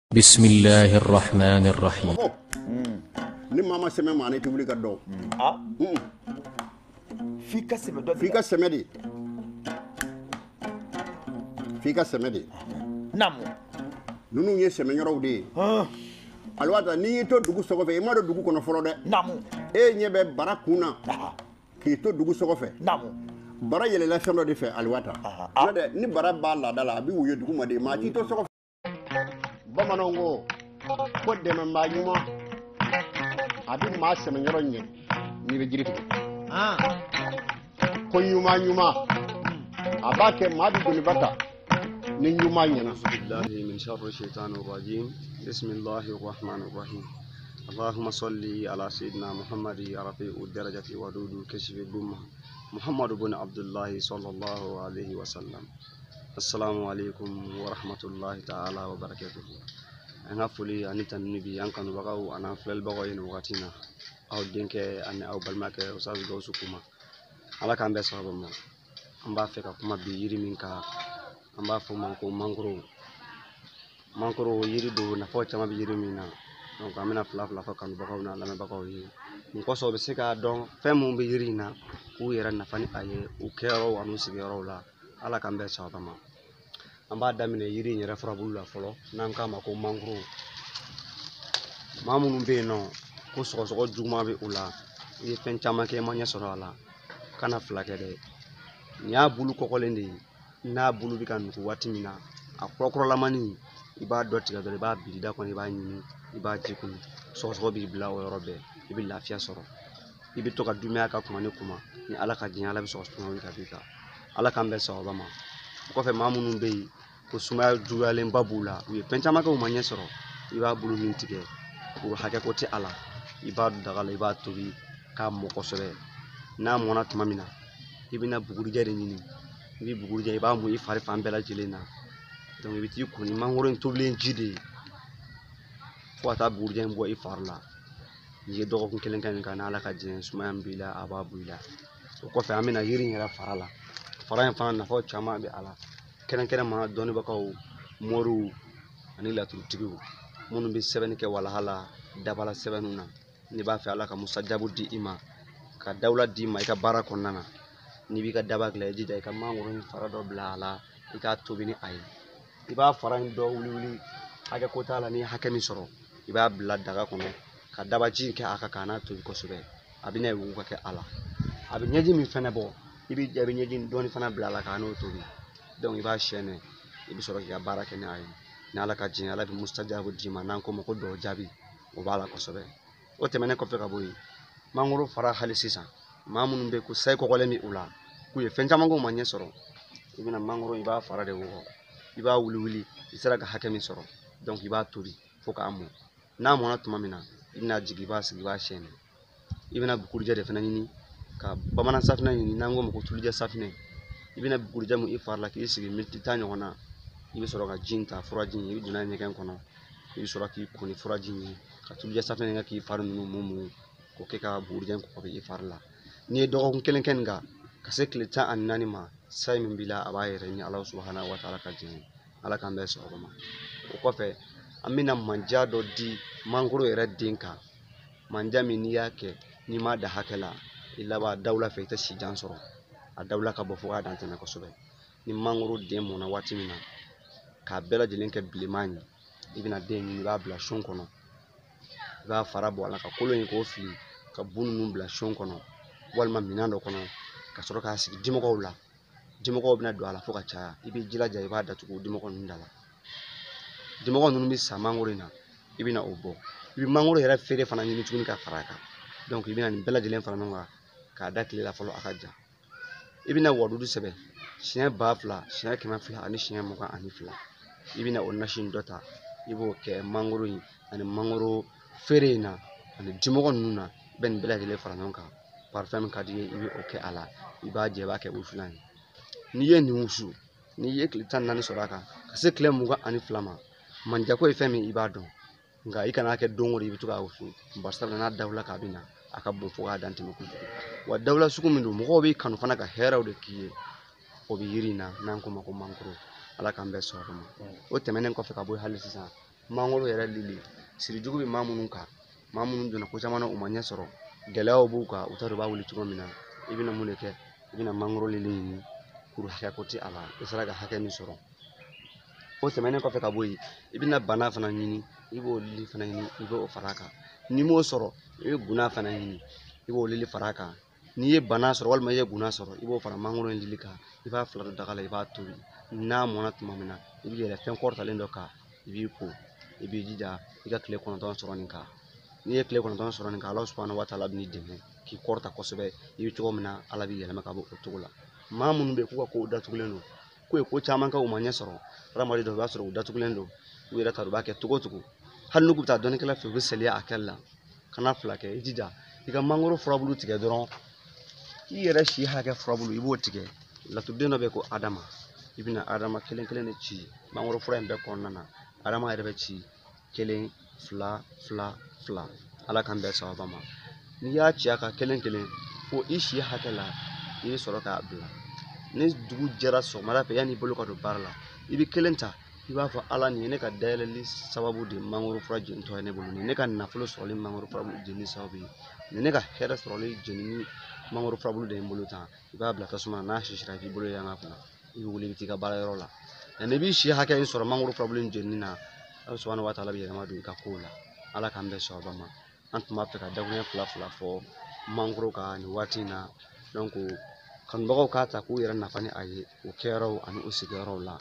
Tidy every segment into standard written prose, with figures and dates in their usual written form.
بسم الله الرحمن الرحيم. Ni maa ma sɛmɛ maa na, i tɛ wuli ka dɔn. Ah, f'i ka sɛmɛ dɔ. F'i ka sɛmɛ de, f'i ka sɛmɛ de. Ninnu ye sɛmɛyɔrɔw de ye. Aliwata, n'i y'i to dugu so kɔfɛ, i ma don dugu kɔnɔ fɔlɔ dɛ. E ɲɛ bɛ bara kun na k'i to dugu so kɔfɛ. Bara yɛlɛla fɛn dɔ de fɛ, Aliwata. N'o tɛ, ni bara b'a laada la, a bɛ woyo dugu ma de. Maa t'i to so kɔfɛ. Bamananw ko ko dɛmɛbaa ɲuman, a bɛ maa sɛmɛyɔrɔ ɲɛ n'i bɛ jiri tigɛ. Ko ɲuman ɲuman, a b'a kɛ maa bɛ doniba ta ni ɲuman ɲɛna. بالله من شر الشيطان الرجيم، بسم الله الرحمن الرحيم. اللهم صل على سيدنا محمد رفيع الدرجة ودود كشف الغمة، محمد بن عبد الله صلى الله عليه وسلم. السلام عليكم ورحمة الله تعالى وبركاته. An ka foli ani tanuni bi an kanubagaw an'an filɛlibagaw ye nin wagati in na. Aw denkɛ ani aw balimakɛ Ustaz Gawusu Kuma, Ala k'an bɛɛ sababa ma. An b'a fɛ ka kuma bi yiri min kan, an b'a fɔ o ma ko mangoro. Mangoro yiri don, nafaw caman bɛ yiri min na. Donc an bɛna fila fila fɔ kanubagaw n'a lamɛnbagaw ye. Nin kɔsɔn, u bɛ se k'a dɔn fɛn mun bɛ yiri in na, k'u yɛrɛ nafa ni a ye u kɛyɔrɔw an'u sigiyɔrɔw la. Ala k'an bɛɛ sababa ma. An b'a daminɛ yiri in yɛrɛ furabulu la fɔlɔ, n'an k'a ma ko mangoro. Maa minnu bɛ yen nɔ ko sɔgɔsɔgɔ juguman bɛ u la, i ye fɛn caman kɛ, i ma ɲɛ sɔrɔ a la, kana fila kɛ dɛ. Nin y'a bulu kɔgɔlen de ye. N'a bulu bɛ ka nugu waati min na, a kɔrɔkɔrɔlamani, i b'a dɔ tigɛ dɔrɔn, i b'a bili da kɔnɔ, i b'a ɲimi, i b'a ji kunu. Sɔgɔsɔgɔ b'i bila o yɔrɔ bɛɛ, i bɛ lafiya sɔrɔ. I bɛ to ka dumuni ka kuma ni kuma ni Ala ka diɲɛ, Ala bɛ sɔgɔsɔgɔ wuli ka b'i kan. Ala k'an bɛn sababa ma. O kɔfɛ, maa minnu bɛ yen ko sumaya juguyalenba b'u la, u ye fɛn caman kɛ, u ma ɲɛ sɔrɔ, i b'a bulu min tigɛ, kuru hakɛ ko tɛ a la, i b'a don daga la, i b'a tobi k'a mɔ kosɛbɛ. N'a mɔnna tuma min na, i bɛna bugurijɛ de ɲini. I bɛ bugurijɛ, i b'a mun i fari fan bɛɛ lajɛlen na. Donc i bɛ t'i ko ni mangoro in tobilen ji de ye fo ka taa bugurijɛ in bɔ i fari la. N'i ye dɔgɔkun kelen kɛ nin kan, n'Ala ka diɲɛ, sumaya min b'i la, a b'a bɔ i la. O kɔfɛ, an bɛna yiri in yɛrɛ fara la. Fara in fana, nafaw caman bɛ a la, kɛrɛnkɛrɛn ma dɔnnibagaw, moriw ani laturutigiw minnu bɛ sɛbɛnni kɛ walahala dabala sɛbɛnniw na. N'i b'a fɛ Ala ka musajabu di i ma, ka dawula d'i ma i ka baara kɔnɔna na, n'i b'i ka daba dilan, i jija i ka mangoro in fara dɔ bila a la, i k'a tobi ni a ye. I b'a fara in dɔ wuli wuli, hakɛ ko t'a la. N'i ye hakɛ min sɔrɔ, i b'a bila daga kɔnɔ ka dabaji kɛ a kan k'a n'a tobi kosɛbɛ. A bɛna wugu ka kɛ a la, a bɛ ɲɛji min fɛnɛ bɔ, i b'i jija, i bɛ ɲɛji dɔɔni fana bila a la k'a n'o tobi. Donc i b'a sɛnɛ, i bɛ sɔrɔ k'i ka baara kɛ ni a ye. Ni Ala ka diɲɛ, Ala bɛ musajabu d'i ma, n'an ko ma ko dɔw jaabi, o b'a la kosɛbɛ. O tɛmɛnen kɔfɛ ka bɔ yen, mangoro fara hali sisan, maa minnu bɛ ko sayi kɔgɔlen bɛ u la, k'u ye fɛn caman k'u ma ɲɛ sɔrɔ, i bɛna mangoro, i b'a fara de wɔgɔ, i b'a wuli wuli, i sera ka hakɛ min sɔrɔ, donc i b'a tobi fo k'a mɔ. N'a mɔna tuma min na, i bɛna jigin, i b'a sigi, i b'a sɛnɛ. I bɛna bugurijɛ de fana ɲini, ka bamanan safinɛ ɲini, n'an ko ma ko tulujɛ safinɛ. I bɛna bugurijɛ mun i fari la k'i sigi miniti 10 ɲɔgɔn na, i bɛ sɔrɔ ka ji in ta, furaji in, i bɛ don n'a ye ɲɛgɛn kɔnɔ. I bɛ sɔrɔ k'i ko ni furaji in ye, ka tulujɛ safinɛ kɛ k'i fari ninnu mun mun, k'o kɛ ka bugurijɛ in kɔgɔ i fari la. N'i ye dɔgɔkun kelen kɛ nin kan, ka se tile 14 ma, sayi min b'i la, a b'a yɛrɛ ni Ala subahana wa taala ka diɲɛ ye. Ala k'an bɛn sɔgɔma ma. O kɔfɛ, an bɛna manja dɔ di mangoro yɛrɛ den kan. Manja min n'i y'a kɛ, n'i m'a da hakɛ la, i laban dawula fɛ, i tɛ si jan sɔrɔ. A dawula ka bɔ fo k'a dan tɛmɛ kosɛbɛ. Ni mangoro den mɔnna waati min na, k'a bɛɛ lajɛlen kɛ bilenman ye, i bɛna den ɲini, i b'a bila son kɔnɔ, i b'a fara bɔ a la, ka kolo in k'o fili, ka bu ninnu bila son kɔnɔ walima minɛn dɔ kɔnɔ, ka sɔrɔ k'a sigi dimɔgɔw la. Dimɔgɔw bɛna don a la fo ka caya. I b'i jilaja, i b'a datugu dimɔgɔ ninnu da la. Dimɔgɔ ninnu bɛ sa mangoro in na, i bɛna o bɔ. I bɛ mangoro yɛrɛ feere fana ɲini tuguni ka fara a kan. Donc i bɛna nin bɛɛ lajɛlen fara ɲɔgɔn kan k'a da tile la fɔlɔ, a ka ja. I bɛna wadudu sɛbɛn siɲɛ 2000, siɲɛ 200 ani siɲɛ 22. I bɛna o nasi in dɔ ta, i b'o kɛ mangoro in ani mangoro feere in na ani dimɔgɔ ninnu na. I bɛ nin bɛɛ lajɛlen fara ɲɔgɔn kan. Parfum min ka di i ye, i bɛ o kɛ a la. I b'a jɛ, i b'a kɛ wusulan ye. N'i ye nin wusu, n'i ye tile 14 sɔrɔ a kan, ka se tile 22 ma, manjako ye fɛn min, i b'a dɔn. Nka i kana kɛ don o don i bɛ to k'a wusu, barisabula n'a dawula k'a bɛ na, a ka bon fo k'a dan tɛmɛ kojugu. Wa dawula sugu min don, mɔgɔw b'i kanu fana ka hɛrɛw de k'i ye. O bɛ yiri in na, n'an ko ma ko mangoro. Ala k'an bɛɛ sɔrɔ ma. O tɛmɛnen kɔfɛ ka bɔ yen, hali sisan Mangoro yɛrɛ lili sirijugu bɛ maa minnu kan, maa minnu donna ko caman na u ma ɲɛ sɔrɔ, gɛlɛyaw b'u kan, u t'a dɔn u b'a wuli cogo min na. I bɛna mun de kɛ? I bɛna mangoro lili ɲini, kuru hakɛ ko tɛ a la, i sera ka hakɛ min sɔrɔ. O tɛmɛnen kɔfɛ ka bɔ yen, i bɛna bana fana ɲini, i b'o lili fana ɲini, i b'o fara a kan. N'i m'o sɔrɔ, i bɛ guna fana ɲini, i b'o lili fara a kan. N'i ye bana sɔrɔ walima i ye guna sɔrɔ, i b'o fara mangoro in lili kan, i b'a fila don daga la, i b'a tobi. N'a mɔnna tuma min na, i bɛ yɛlɛ fɛn kɔrɔtalen dɔ kan, i b'i ko, i b'i jija i ka tile 9 sɔrɔ nin kan. N'i ye tile 9 sɔrɔ nin kan, Ala subahana wa taala b'i dɛmɛ k'i kɔrɔta kosɛbɛ. I bɛ cogo min na, Ala b'i yɛlɛma ka bɔ o cogo la. Maa minnu bɛ yen k'u ka kow datugulen don, k'u ye ko caman kɛ u ma ɲɛ sɔrɔ, hadamaden dɔw i b'a sɔrɔ u datugulen don, u yɛrɛ t'a dɔn u b'a kɛ cogo o cogo. Hali n'u bɛ taa dɔnnikɛla fɛ, u bɛ saliya a kɛli la. Kana fila kɛ, i jija i ka mangoro furabulu tigɛ dɔrɔn, i yɛrɛ si hakɛ furabulu i b'o tigɛ. Laturuden dɔ bɛ yen ko Adama, i bɛna Adama kelen kelen de ci mangoro fura in bɛɛ kɔnɔna na. Adama yɛrɛ bɛ ci 1 2 2 2. Ala k'an bɛn sababa ma. N'i y'a ci a kan kelen kelen fo i si hakɛ la, i bɛ sɔrɔ k'a bila. Ni dugu jɛra sɔgɔmada fɛ, yanni i bolo ka don baara la, i bɛ kelen ta, i b'a fɔ Ala, nin ye ne ka dayɛlɛli sababu de ye mangoro fura jenitɔ ye ne bolo, nin ye ne ka nafolo sɔrɔli mangoro furabulu jenini sababu ye, nin ye ne ka hɛrɛ sɔrɔli jenini mangoro furabulu de ye n bolo tan. I b'a bila tasuma na, n'a sisira i b'i bolo yanga kunna, i bɛ wuli i bɛ t'i ka baarayɔrɔ la. Nka n'i b'i si hakɛ in sɔrɔ mangoro furabulu in jenini na, Ala subahana wa taala bɛ yɛlɛma don i ka kow la. Ala k'an bɛn sababa ma. An tun b'a fɛ ka dakuruɲɛ 2 2 fɔ mangoro kan nin waati in na. Donc kanubagaw k'a ta k'u yɛrɛ nafa ni a ye o kɛyɔrɔw ani o sigiyɔrɔw la.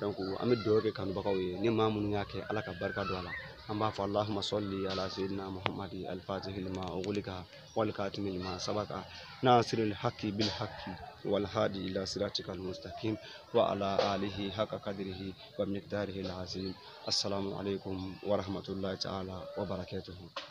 Donc an bɛ dugawu kɛ kanubagaw ye, ni maa minnu y'a kɛ, Ala ka barika don a la. An b'a fɔ Allahumma salli ala sayyidina Muhammadi al-fatihi lima ughliqa wal khatimi lima sabaqa nasiril haqqi bil haqqi wal hadi ila siratikal mustaqim wa ala alihi haqqa qadrihi wa miqdarihi al-azim. Assalamu alaikum wa rahmatullahi ta'ala wa barakatuhu.